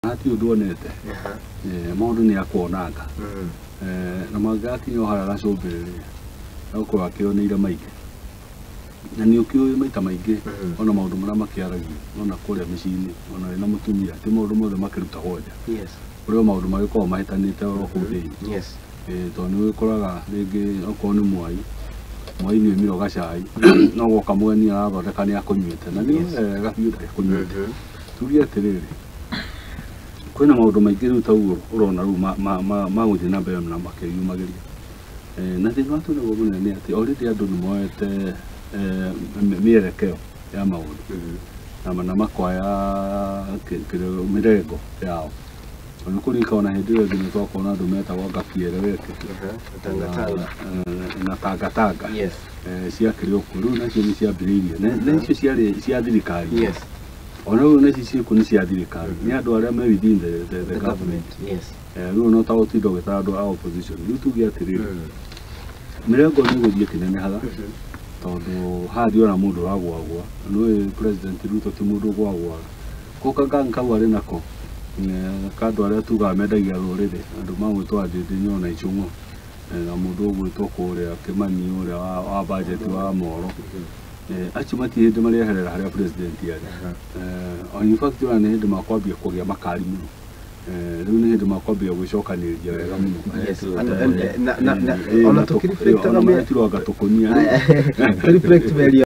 Hatirĩ ũndũ onete. Maũndũ nĩ akuonanga. Na mangĩgakinya o harĩa gacũmbĩrĩ egũkorwo akĩoneire maingĩ. Na nĩ ũkĩũĩ maita maingĩ ona maũndũ marĩa makĩaragio ona kũrĩa mĩciĩ-inĩ ona wĩna mũtumia ti maũndũ mothe makĩrutagwo nja. Kũrĩ o maũndũ magĩkoragwo mahĩtanĩte oro kũu thĩinĩ. Tondũ nĩ ũgĩkoraga rĩngĩ okorwo nĩ mwai, mwai nĩ oimire gacai no woka mũgeni arathondeka nĩ akũnyuĩte na nĩ wega biũ ndakũnyuĩte. Tuge atĩrĩrĩ, kwĩna maũndũ maingĩ rĩu ta ũguo ũrona rĩu magũthiĩ na mbere na makĩyumagĩria. Na thĩna wa twĩnaguo mũnene nĩ atĩ already andũ nĩ moete mĩerekeo ya maũndũ na makoya mĩrengo yao. Tondũ nĩ kũririkana ona hĩndĩ ĩyo ĩngĩ nĩ twakorwo na andũ metagwo anga kieleweke Tangatanga. Na tangatanga. Ciakĩrĩ o kuo rĩu nacio nĩ ciambĩrĩirie na icio ciarĩ cia thirikari. Ona rĩu na ici ciĩkuo nĩ cia thirikari, nĩ andũ arĩa me within the The government. government. Rĩu no ta gũtinda ũgĩtara andũ a opposition. Rĩu tuge atĩrĩrĩ, mĩrengo nĩ ĩgũthiĩ ĩkĩnenehaga tondũ haha ndiona mũndũ ũragũagũa. Nĩũĩ President Ruto ti mũndũ ũgũagũaga. Ko kagang kau arĩ nako ka andũ arĩa tugaga mendagia rũrĩrĩ, andũ magwĩtwo Ndindi Nyoro na Ichung'wa na mũndũ ũgwĩtwo kũrĩa Kĩmani ũrĩa wa budget wa Moro. Acio matirĩ hĩndĩ marĩeherera harĩa president arĩ. In fact ona nĩ hĩndĩ makwambia kũgĩa makari mũno. Rĩu nĩ hĩndĩ makwambia gwĩcokanĩrĩria wega mũno. And ona Ona tũkĩreflectaga maretirwo anga tũkũnia. Reflect mĩario.